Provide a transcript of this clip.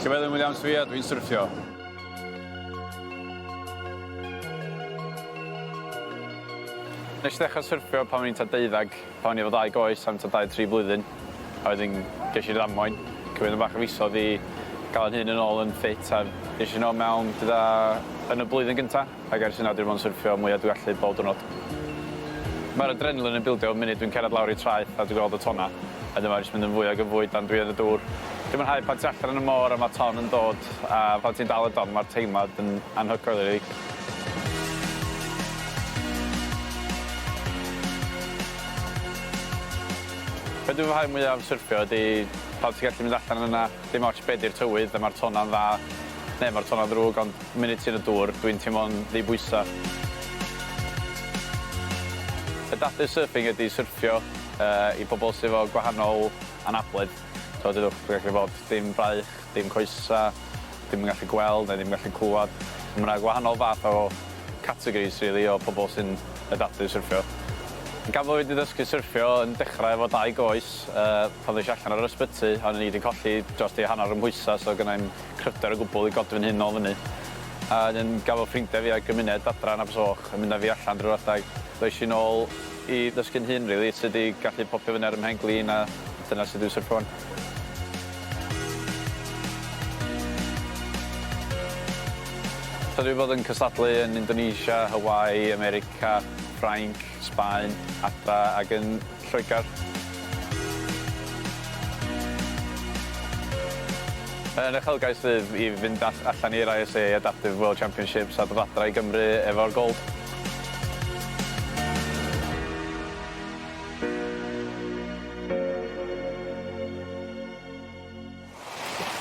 Llywelyn Williams dwi a dwi'n syrffio. Nes i ddechra syrffio pan o'n i'n tua deuddag, pan o'n i efo ddau goes am tua dau tri blwyddyn. A wedyn gesh i'r ddamwain, cymryd yn bach o fisodd i ga'l 'yn hun yn ôl yn ffit a es i nôl mewn gyda yn y blwyddyn gynta ac ers hynna dwi 'di bod yn syrffio mwya dwi gallu bob diwrnod. Ma'r adrenaline yn bildio y munud dwi'n cerddad lawr i'r traeth a dwi gweld y tonna. A dyma jyst mynd yn fwy ag yn fwy dan dwi yn y dŵr. Dwi'n mwynhau pan ti allan yn y môr a ma' ton yn dod a pan ti'n dal y don ma'r teimlad yn anhygoel rili. Be' dwi'n fwynhau mwya am syrffio ydi pan ti'n gallu mynd allan yna dim ots be' 'di'r tywydd a ma'r tonna'n dda ne' ma'r tonna'n ddrwg ond munud ti yn y dŵr dwi'n teimlo'n ddi-bwysa. Adaptive surfing ydi syrffio yy i pobol sy efo gwahanol anabledd. So dedwch dwi'n gallu bod dim braich, dim coesa, dim yn gallu gweld neu ddim yn gallu clwad. Ma' 'na gwahanol fath o categories rili o pobol sy'n adaptive syrffio. Gan bo' fi 'di ddysgu syrffio yn dechra efo dau goes yy pan ddois i allan o'r ysbyty o'n i 'di colli drost i hannar 'ym mhwysa so gynnai'm cryfder o gwbwl i godi fy'n hun nôl fyny. A wedyn gafo ffrindia fi a'r gymuned adra yn Abersoch yn mynd â fi allan drw'r adag. Ddois i nôl i ddysgu'n hun rili sud i gallu popio fyny ar 'ym mhen-glin a dyna sud dwi'n syrffio 'wan. So dwi 'di bod yn cystadlu yn Indonesia, Hawaii, America, Ffrainc, Sbaen, adra ag yn Lloegar. Yn uchelgais fydd i fynd all- allan i'r ISA Adaptive World Championships a dod adra i Gymru efo'r gold.